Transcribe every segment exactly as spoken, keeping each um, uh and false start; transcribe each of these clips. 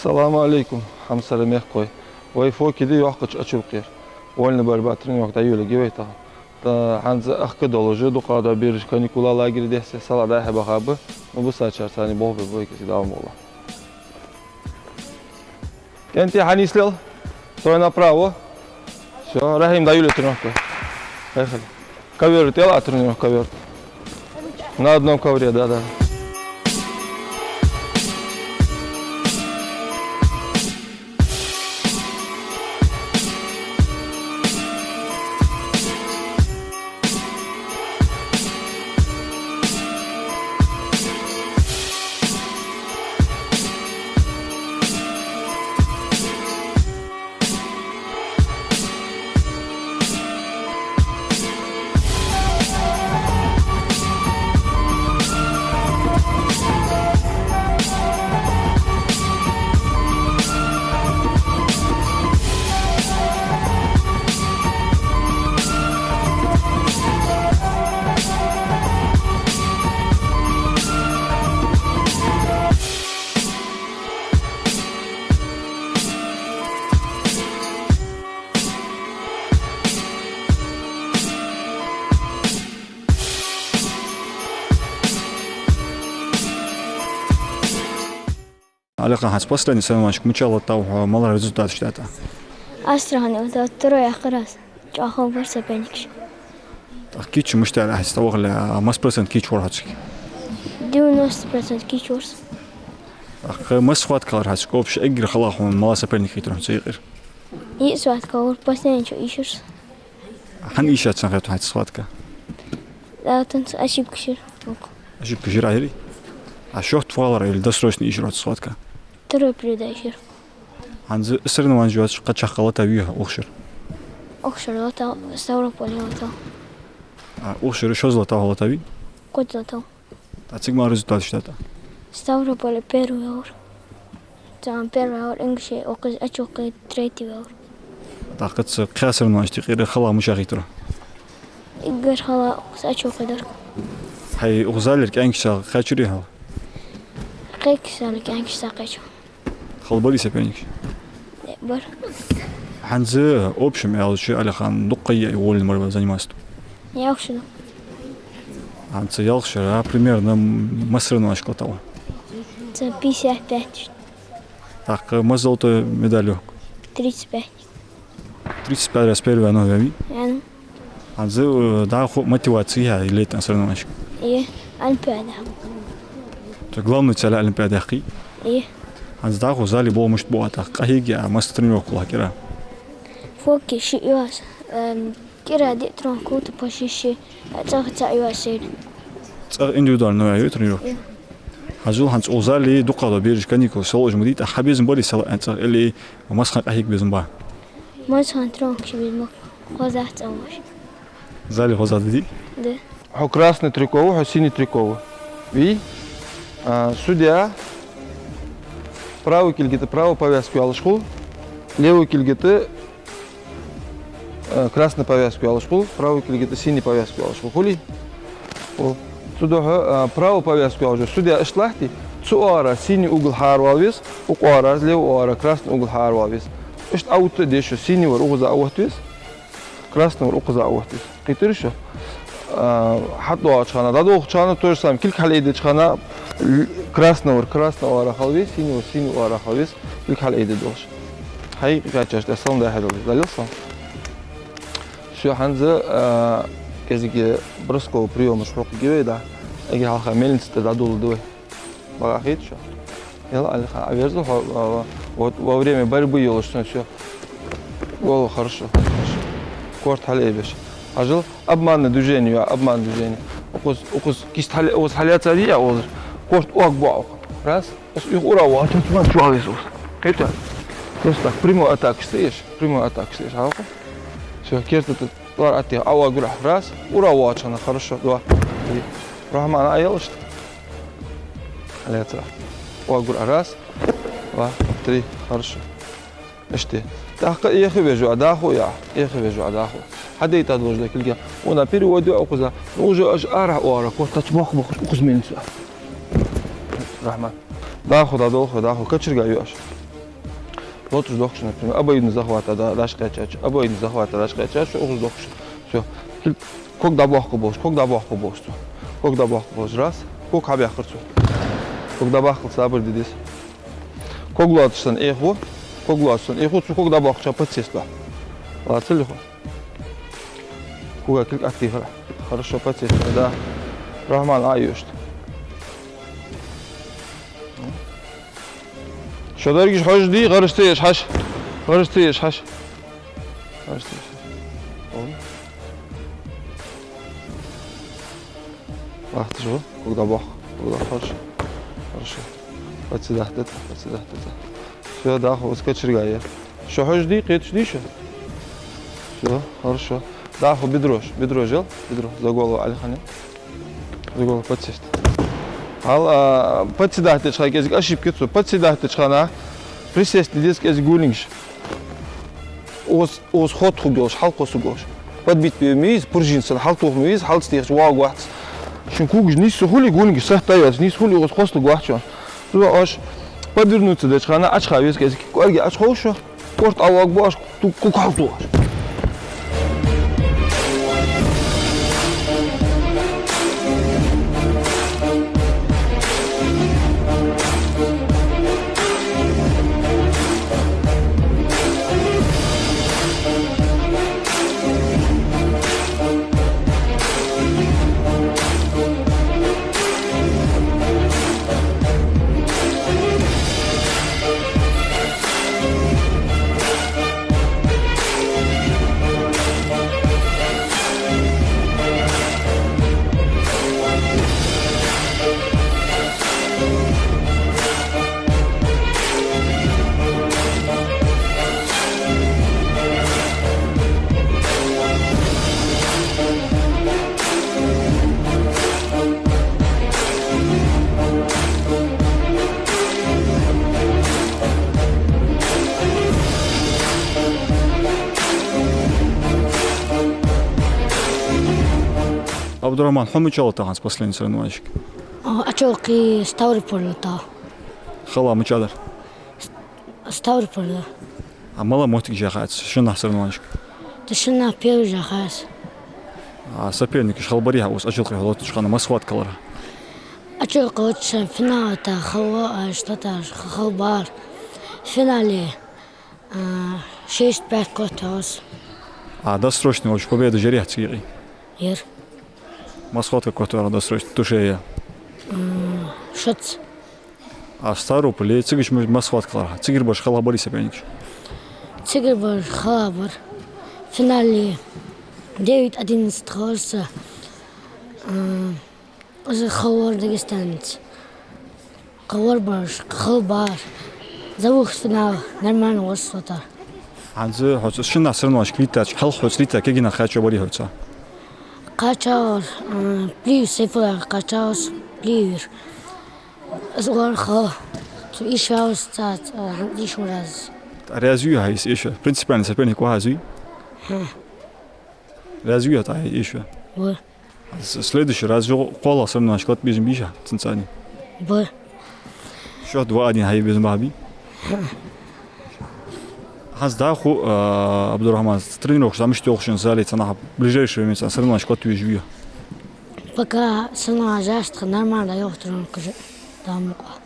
Салам Ӏалайкум, хьамсара мехкахой. Вай Фокида йоккхача ачувкхера вольный борьба тренировка дӀайолаергья вай тахан. ТӀа хӀанз ахка долаш, дукхагӀдола бераш каникулаш, лагерь дехьа салаӀа дӀа-хьа баха ба, ну, бусалба царца болх бергба вай кӀезига, Дала мукъалахь. КӀантий, хьанийслел. Стой направо. Всё, Рахим, дӀайолае тренировка. Поехали. Ковёр тӀа йола тренировка, ковёр. На одном ковре, да, да. Ӏалихан, хӀанз последний соревнованешка мича латав хьо, малагӀа результаташ даьд? Астрахане латав, второй яьккхар аз. ЧӀоагӀа хала бар соперникаш. ТӀаккха кийча мишта яр хьа, хӀанз тӀавахале, масса процент кийча вар хьо цига? Девяносто процентов кийча вар со. ТӀаккха масса схватка хилар хьа цига, общий эггара хала хьона малагӀа соперник хийтар хьона цу юкъера? Йиъ схватка вар, последний чу ийшар со. ХӀана ийшад цхьан хету хьа цу схватка? Да, тӀаккха ошибкаш йир. Ошибкаш йир Ӏа йир? А счёт валар или досрочно ийшар хьо цу схватка? Второй передача йир. ХӀанз соревнованеш йоацаш кхы чакхъяла латавий хьо укх шера? Укх шера латав, Ставрополе латав. А, укх шера шозза латав хьо, латавий? Кхозза латав. ТӀаккха цига малагӀа результаташ даьд? Ставрополе первый ваьвар. Цхьан первый ваьвар, ингише укхаза ачувкхе третий ваьвар. ТӀаккха цу кхаь соревнованешта юкъера хала мишта хийтар? Эггара хала укхаза ачувкхе дар. Хьай укх залера кӀаьнкашца кхаьчарий хьо? Кхаьча, залера кӀаьнкашца кхаьчав. Хала барий соперникаш? Э, бар. ХӀанз общем аьлча, Ӏалихан, дукха ха йий вольный борьбой заниматься? Ялх шу да. ХӀанз ялх шера, а, примерно масса соревнованешка латав? Цхьа пятьдесят пять. ТӀаккха масса золотой медаль я хьога? Тридцать пять. Тридцать пять раз первый ваьннав хьо, вий? Ваьннав. ХӀанз, э, дӀахо мотиваци я хьа летний соревнованешка? Е, Олимпиада. Тха главный цель Олимпиада я хьа? Е. ХӀанз дӀахо зале болх мишта бу Ӏа тӀаккха, къахьег я Ӏа, масса тренировка лу Ӏа кӀира? Фоке шиъ я аз, эм, кӀира диъ тренировка лу тха, почти ши, э, цӀагӀа цаӀ я аз сайран. ЦӀагӀа индивидуально я хьа тренировка? Е. Хьажал, хӀанз укх зале дукхагӀдола бераш каникулаш салаӀаш ма дий, тӀаккха хьа безам бале салаӀа цӀагӀа или масса хана къахьег безам ба? Масса хана тренировкаш безам ба, хоза цӀагӀа ваш. Зале хоза да, дий? Да. Хьо красный трико ва, хьо синий трико ва. Вий? А, судья правый кулга тӀа правый повязка йоаллаш хул, левый кулга тӀа, э, красный повязка йоаллаш хул, правый кулга тӀа синий повязка йоаллаш хул. Хулий? Хул. Цудухьа, а, правый повязка йоаллаш йола судья иштта латтий, цу оагӀорахьара синий угол хьааравала веза, укх оагӀорахьара, левый оагӀорахьара красный угол хьааравала веза. Иштта Ӏоотта а деш, синий вар укхаза а оттавеза, красный вар укхаза а оттавеза. Кхийтарий шо? А, хьатӀадоагӀача хана, дӀадолхача хана то же самое, кулг хьалъайдеча хана, л-, красный вар красный оагӀорахьа хила веза, синий вар синий оагӀорахьа хила веза, кулг хьалъайдеш долаш. Хьай кхаьчача тӀа салам дӀа-хьа дале. Далил салам. Всё, хӀанз, а, кӀезига бросковый приёмаш хьокхаргья вай, да? Эггара хьалха мельница тӀа дӀадоладу вай. БагӀахийта шо. Эл, Ӏалихан, Ӏоверза хьо, а, вот во время борьбы йолаш санна, всё. Голову, хорошо, хорошо. Корта хьалъайбеш. Хьажал, обманное движение я, обманное движение. Укхаза, укхаза кисть хьал-, укхаза хьалъяцар я, укхаза корта оагабу Ӏа укхаза. Раз. Укхаза юха ура воагӀача хана чу вала веза укхаза. Кхийтарий? Просто так, прямой атакаш ца еш, прямой атакаш ца еш, хьалха. Всё, керта тӀа тӀавар Ӏотеха, Ӏооагавир Ӏа. Раз, ура воагӀача хана, хорошо, два, три. Рахьман, Ӏа ел иштта. Хьалъяцар Ӏа. Оагавир Ӏа. Раз, два, три, хорошо. Иштта. ТӀаккха эхь веш ва Ӏа дӀахо, я, эхь веш ва Ӏа дӀахо. Хьадайта долаш да кулг. Вон перевод ю Ӏа укхаза. Уже аш арахьа оагӀорахьа, корта чу бохк-бохкаш укхаза мельница. Рахьман. ДӀахо дӀадолх, дӀахо кочерга ю аш. Лоацаш доахкаш, например, обоюдный захвата да-, дӀакхаьчача, обоюдный захвата дӀакхаьчача, укхаза доахкаш. Всё. Ког дӀабоаккхаргболаш, ког дӀабоаккхаргболаш цо. Ког дӀабоаккхаргболаш раз, ког хьабаьккхар цо. Ког дӀабаьккхача сабар де деза. Ког лоацаш санна Ӏехаво, ког лоацаш санна Ӏехаво, цо ког дӀабоаккхача подсесть лу. Лоацалехьа. Кога кулг оттийхар. Хорошо, подсесть лу, да. Рахьман, Ӏа йоашта. Шо дерригаш хьожаде, гӀараш ца еш хьажа. ГӀараш ца еш хьажа. ГӀараш ца еш хьажа. О. Лахташ ва? Ког дӀабоаккх. Ког дӀабоаккх. Хорошо. Хорошо. Подсоединить дац, подсоединить дац. Всё, дӀахо укх кочерга я. Шо хьожаде, кхеташ дий шо? Всё, хорошо. ДӀахо бедро, бедро жал, бедро, за голову Ӏалихана. За голову подсесть. Хьал, а, подсоединить деча хана кӀезига ошибка я цун. Подсоединить деча хана присесть де деза кӀезига гуленгаш. Укхаза, укхаза хотта хургйолаш, хьалкхоссаргйолаш. Подбить бе ма веза, пружина санна хьалтоха ма веза, хьалца техача воагӀаргвац. Шун когаш нийсса хуле, гуленгаш сатта йоацаш нийсса хуле, укхаза кхоссаргвац шоана. Цудухьа оаш подвернуться деча хана Ӏочуха веза кӀезига. КӀоарга Ӏочуховш шо, корта ӀовоагӀаргба оаш, кулг хьалтоха оаш. Абдурахьман, хьо мича латт хӀанз последний соревнованешка? А, Ачалкхи Ставрополь латт. Хала мича дар? Ставрополь. А мала моттиг яьхай Ӏа шиннахьа соревнованешка? Тха шиннахьа первый яьхай аз. А соперникаш хала барий хьа укхаза Ачалкхе хьо лоаттача хана, масса схватка лар? Ачалкхе лоаттача хана финал тӀа хала, а, что-то хала бар. В финале, а, шесть пять котваьр аз. А досрочный вообще победа яр хьа цига? Яр. Масса схватка котваьр досрочный, тушение? М, шац. А Ставрополе цига ма-, масса схватка лар хьа? Цигара бараш хала барий соперникаш? Цигара бараш хала бар. В финале девять одиннадцать хилар са. А, из хала вар дагестанец. Хала вар бараш, хала бар. За вух финал нормально вар со тӀа. ХӀанз хьоца шиннахьа соревнованешка лийтача, хьалха хьоца лийта кагий нах кхаьча барий хьоца? Кхаьчавар, а, Плиев Сайфулла кхаьчавар, Плиев. Из вар хала. Цу ишваус ца, ца, хӀанз ишвар аз. Раьза вий хьа из ишва? Принципиальный соперник ва хьа из? ХӀа. Раьза вий хьа тӀа ишва? Ва. С-, следующий раз жо кхоалагӀа соревнованешка лата безам бий хьа цунца цхьана? Ба. Счёт два один хьае безам бахьа бий? ХӀа. ХӀанз дӀахо, а, Абдурахьман, тренировкаш мишта йолх шун зале цхьаннахьа, ближайшее время цхьа соревнованешка лата везаш вий хьо? Пока соревнованеш яц тха, нормально йолх тренировкаш, Дала мукъагӀа.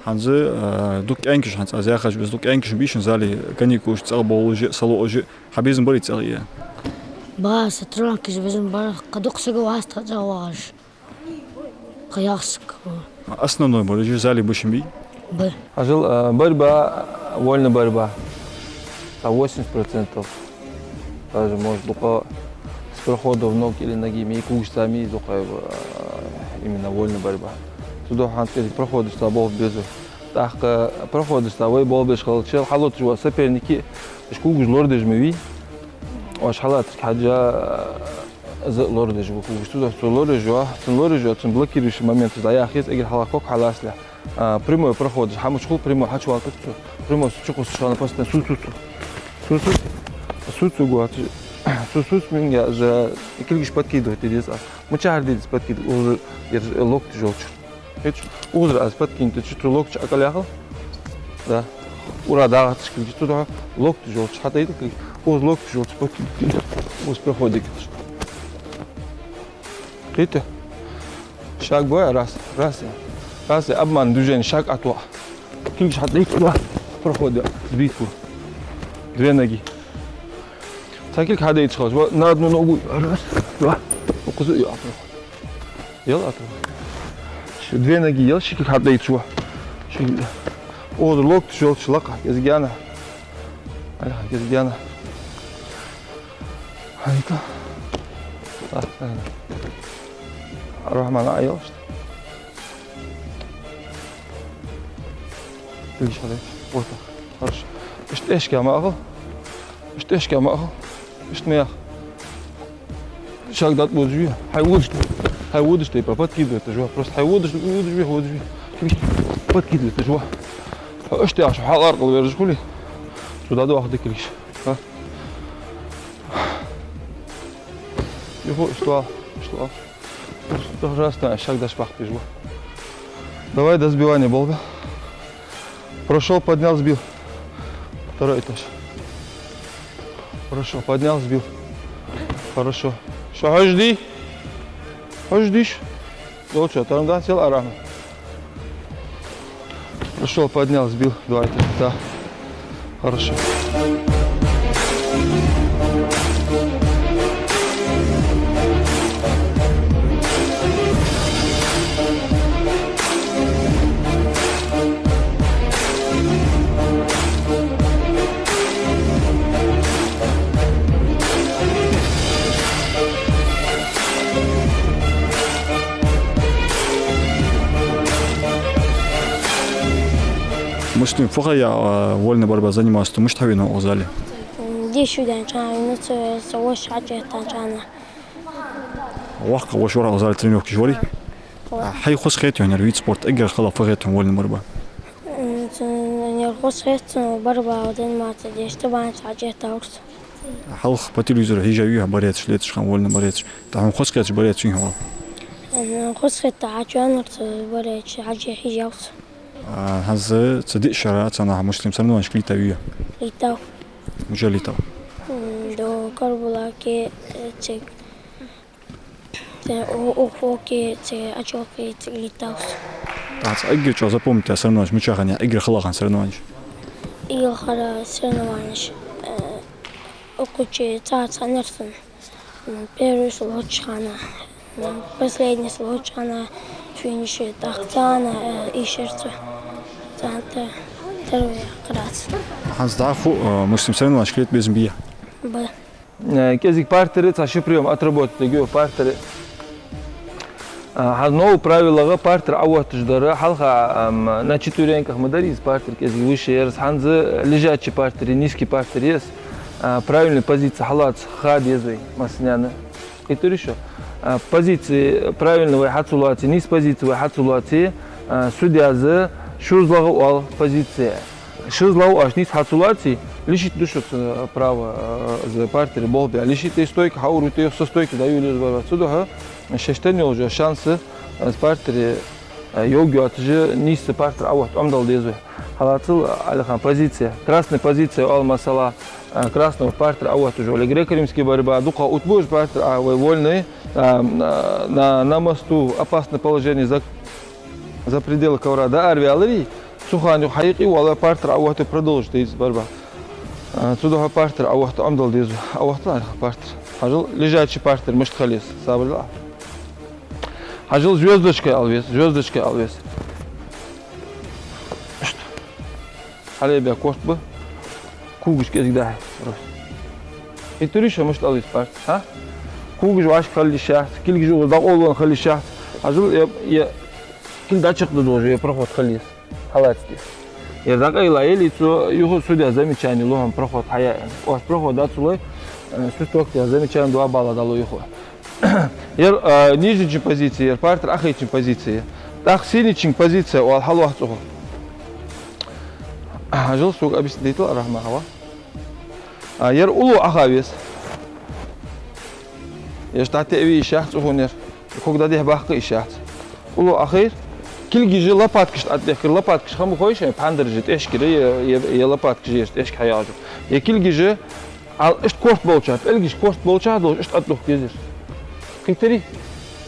ХӀанз, а, дукха кӀаьнкаш, хӀанз аз яхаш, веза дукха кӀаьнкаш бий шун зале, каникулаш цӀагӀа болаш, са лоаш, хьа безам барий цӀагӀа е? Ба, са тренировкаш безам бар, кхы дукха саг вац тха цӀагӀа вагӀаш. Кхы ялх саг ва. Основной борьба зале ба шун бий? Ба. Хьажал, а, борьба, вольная борьба. Цхьа восемьдесят процентов. Даже, может, дукха с проходов ног или ноги ма йий, когашца ма йий дукха, а, именно вольная борьба. Цудухьа хӀанз кӀезига проходашца болх беза. ТӀаккха проходашца вай болх беш хилча, хьалоацаш вола соперник, уж когаш лорадеш ма вий. Оаш хьаллацарга хьежжа, а, из а лорадеш ва когаш. Цудухьа цо лораеш йола, цун лораеш йола, цун блокирующий моменташ дӀаяха еза, эггара хьалха ког хьаллацалехь. А, прямой проходаш хьа мича хул, прямой хьачувалийтар цо. Прямой со чукхоссача хана постоянно су-су-су. Су-су-су. Су-су гуш. Су-су мин я, же кулгаш подкидывать де деза. Мичахьара де деза подкидывать? Укхазара, ер локти жолчура. Хеташ, укхазара аз подкинуть дича, цу локти ӀокӀалъяхал. Да. Ура дагӀача кулгашта, цудухьа локташ йолча хьатӀаийта кулг. Укхаза локташ йолча подкидывать. Укхаза проходик. Кхийтте? Шаг бой, раз, раз я. Раз я, обман движение, шаг отвал. Кулгаш хьатӀаийта, два. Проходик. Сбить. Две ноги. Цхьа кулг хьадайта хилча, ва, на одну ногу. Раз, два. Укхаза я, проход. Ел, а то. Ш-, две ноги ел, ши кулг хьадайта, ва. Ши кулг. Укхаза локташ йолча лакхе, кӀезига яна. Ай, кӀезига яна. Ай, то. Так, так. Рахьман, а ел что? Кулгаш хьадайта. Вот так. Хорошо. Иштта тӀехьашка ма ахал. Иштта тӀехьашка ма ахал. Иштта ма яха. Шаг дӀатӀабодаш ве. Хьай водаш тӀа. Хьай водаш тӀа, подкидывать жо. Просто хьай водаш, водаш ве, водаш ве. Подкидывать жо. Хьо иштта яхаш, хьал аркъал вержаш хуле. Цу дӀадоахаде кулгаш. А? Юху, иштта вал, иштта вал. Пожалуйста, шаг даш бахпиш ва. Давай до сбивания болба. Прошёл, поднял, сбил. Второй этаж. Хорошо, поднял, сбил. Хорошо. Что, хьожди? Хьождиш? Долча, там, да, сел арахна. Прошёл, поднял, сбил. Два этажа. Да. Хорошо. Муслим, фу хая, а, вольная борьба заниматься, мишта хьавена укх зале? Дешудан чана, ну, ца, ца воша хьачетта чана. Воккха воша вар укх зале тренировкаш вари? Ва. А, хьай хоза хет хьона ер вид спорта, эггара хала фу хет хьона вольная борьба? М, ца, ер хоза хет, ца, борьба заниматься деш, ца бан хьачетта урс. Хьалха по телевизору хьежав хьо борецаш леташ хана, вольный борецаш. ТӀаккха хьона хоза хеташ борец вий хьо? М, хоза хет, хьачуян урс борецаш, хьажа хьежавц. А, хӀанз ца диъ шера цхьаннахьа Муслим соревнованешка летавий? Летав. Уже летав? М, до Карабулаке, э, цига. Те, у-, Ухоке, цига, Ачалке, цига летавс. ТӀаккха цхьа эггара чӀоагӀа запомнить яь соревнованеш мичахьа я, эггара халагӀа соревнованеш? Эггара халагӀа соревнованеш, э, укхаза цхьацца хиннар сона. М, первый сулхача хана, м, последний сулхача хана, финиш тӀаккха цхьана, э, ишарца. Цхьана та-, второй яхарца. ХӀанз дӀахо, э, Муслим, соревнованешка лета безам бий? Ба. Э, кӀезига партера, цхьа ши приём отработать де еза партера. А, хӀанз новый правило я партер Ӏоотташ дар. Хьалха, ам, на четвереньках ма дарий из партер, кӀезига выше я из. ХӀанз лежачий партер, низкий партер я из. А, правильная позиция хьалаца ха деза вай массанена. Кхийтарий шо? А, позиция правильно вай хьа ца лоаце, нийса позиция вай хьа ца лоаце, а, судьяс шозлагӀа оал позиция. ШозлагӀа оаш нийса хьа ца лоаце, лишить ду шуца права, э, из партере болх бе. Лишить ду, стойка хьаур ву тӀехьа, со стойка дӀайолаергья из барт. Цудухьа шоашта йолча шанса, э, из партере, э, йоагӀа йоацаш, нийса партер Ӏоотташ Ӏомадала деза вай. Хьалацал, Ӏалихан, позиция. Красный позиция оал, масала, э, красного партера Ӏоотташ вола. Греко-римский борьба, дукха утбуж партер, а вай вольный, а, на, на, на мосту, опасное положение, за за пределы ковра дӀаараваьлар, цу хана юха хьаюкъе вола партер Ӏоотта продолжить де деза борьба. А, цудухьа партер Ӏоотта Ӏомадала деза. Ӏооттал Ӏалихан партер. Хьажал, лежачий партер мишта хила еза, сабар дилла. Хьажал, звёздочкой ала веза, звёздочкой ала веза. Хьалебе корта ба. Когаш кӀезига дахьа. Кхийтарий шо мишта ала веза партер, хӀа? Когаш вӀашка хила йиш яц, кулгаш укхаза дӀакъовлавенна хила йиш яц. Хьажал, е, е, кулг дӀачакхдоалаш, е проход хила еза. Хьалаца де. Ер дӀакъайла, или цо юха судья замечание лу хьона, проход хьаяь. Оаш проход дӀа ца лой, э, свисток де, замечание, два балла дӀалу юха. Ер, а, нижничун позиция, ер партер Ӏохайчун позиция. ТӀаккха синичун позиция оал, хьалоац цӀуху. Хьажал, сога объяснить дайтал, Рахьма, хьава. А, ер уллув Ӏоха веза. Ер дӀатеӀаве йиш яц цӀухун ер. Ког дӀадехьа баккха йиш яц. Уллув Ӏохайра. Кулгаш лопаткашта тӀадехкар, лопаткаш хӀама хой шоана, пхьандараш тӀехьашкара, е, е, е лопаткаш ераш тӀехьашка хьаялжу. Е кулгаш, ал иштта корта болча, пӀелгаш корта болча долаш, иштта тӀадухка езар. Кхийтарий?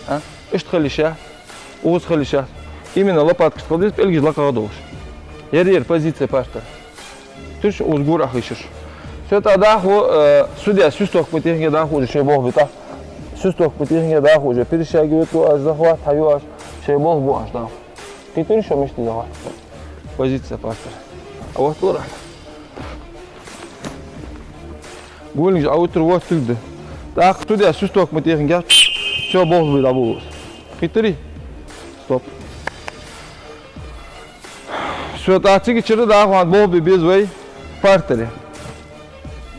А? Иштта хила йиш я, укхаза хила йиш я. Именно лопаткашта хила деза, пӀелгаш лакхагӀа долаш. Ер, ер позиция партера. Туш уз гур ахишаш. Всё, тӀа даху, э, судья, свисток ма техке, даху уже шоай болх бу тӀа. Свисток ма техке, даху уже. Перешагивать ю оаш, захват хьаю оаш, шоай болх бу оаш, даху. Кхийтарий шо мишта захват? Позиция партера. А вот лора. Гулинг же а утро вот тилда. ТӀаккха судья, свисток ма техке. Всё, болх бу, дӀаболалу. Кхийтарий? Стоп. Всё, тӀаккха цига чура даха хьона болх бе беза вай партере.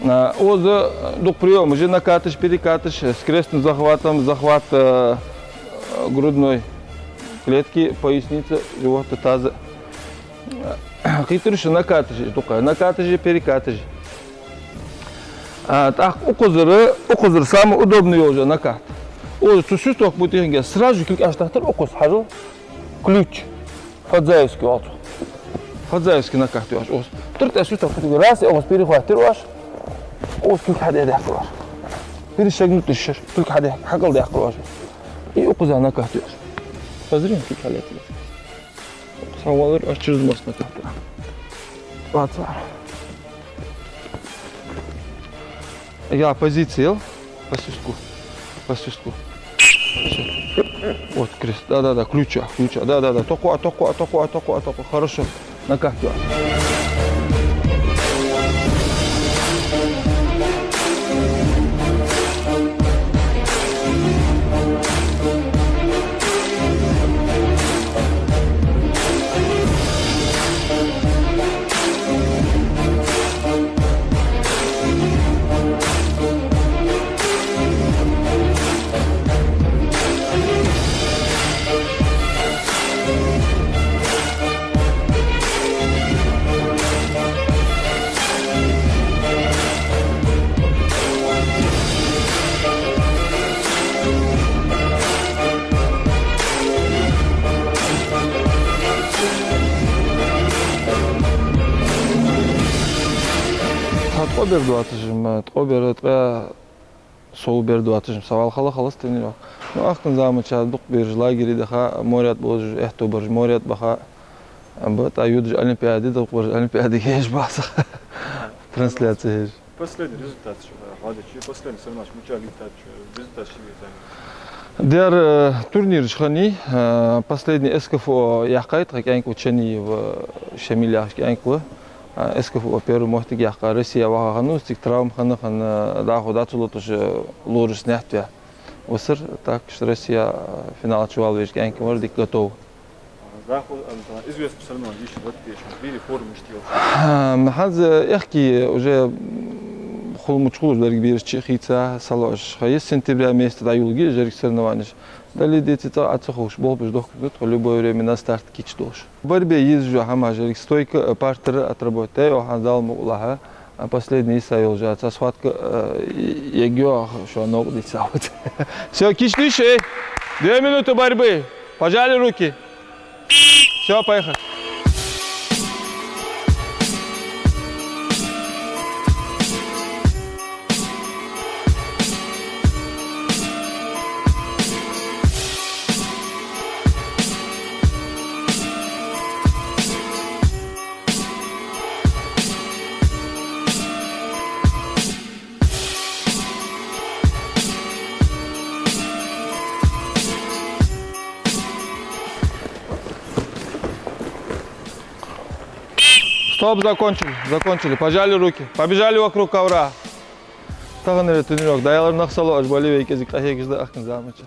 А, укхаза дукха приёмаш я: накаташ, перекаташ, с крестным захватом, захват, э, грудной клетки, поясницы, живота, таза. Кхийтарий шо, накаташ я дукха, накаташ я, перекаташ я. А, тӀаккха укхазара, укхазара самый удобный йола накат. Укхаза цу свисток ма техке, сразу же кулг Ӏотахийтар укхаза, хьажал. Ключ. Фадзаевский оал цох. Фадзаевский накат ю оаш укхаза. ТӀаккха свисток ма техке, раз, укхаза перехватить ю оаш. Укхаза кулг хьадаь даьккхар оаш. Перешагнуть ду шоаш, кулг хьадаь, хьакӀалдаьккхар оаш. И укхаза накат ю оаш. Хазарий, кулг хьалаьца. Укхаза валар оаш, через мост накат ю. Лаца. Я, позиция ел. По свистку. По свистку. Всё. Вот крест. Да, да, да, ключа, ключа. Да, да, да. Токуа, токуа, токуа, токуа, токуа. Хорошо. Накат ю. Цхьа ткъо бер доацаш-м, ткъо бер, ткъаь сов бер доацаш-м, са вала хала-хала тренировка. Ну, ахкан заман чу дукха бераш лагере даха, море тӀа болаш, аьттув бараш море тӀа баха, ба, тӀа юдаш олимпиаде, дукха бараш олимпиаде хьежаш баха. Трансляци хьежаш. Последний результат, э, гӀадачи, последний соревнованеш мича лийтача, результат ши везан. Дер, э, турнираш хиннай, э, последний СКФО яьккхай тха кӀаьнк ва Чаниев, э, Шамиль яхаш кӀаьнк ва. Э, СКФО первый моттиг яьккха, Россе ваха хиннав, цига травма хинна, хинна, дӀахо дӀа ца луташ, э, лораш снять ваь. Васар, так что Россе, э, финала чувал веш кӀаьнк вар, дика готов. Захо, а, известный соревнование ишта латтеш, бери форма мишта йолаш. А, хӀанз эхки уже, м, хул мучхулаш дерг бераш чу хийца, салош хай, сентября месяца дӀайолалу жирг соревнованеш. Дале деци цӀа а ца ховш, болх беш дохкаргда тхо любое время на старт кийча долаш. Борьбе езаш хӀама жирг стойка, э, партера отработать дай, оаха хӀанз Дала мукъалахь, а, последний йиса йолаш цхьа схватка, э, егьё шо новкъа дийца вот. Всё, кийча дийша, эй! Две минуты борьбы. Пожали руки. Всё, поехали. Стоп, закончили, закончили. Пожали руки. Побежали вокруг ковра. Таханара тренировка дӀаяьлар, нах салоаш болевейкӀа, кӀезига къахьегаш да ахкан заман чу.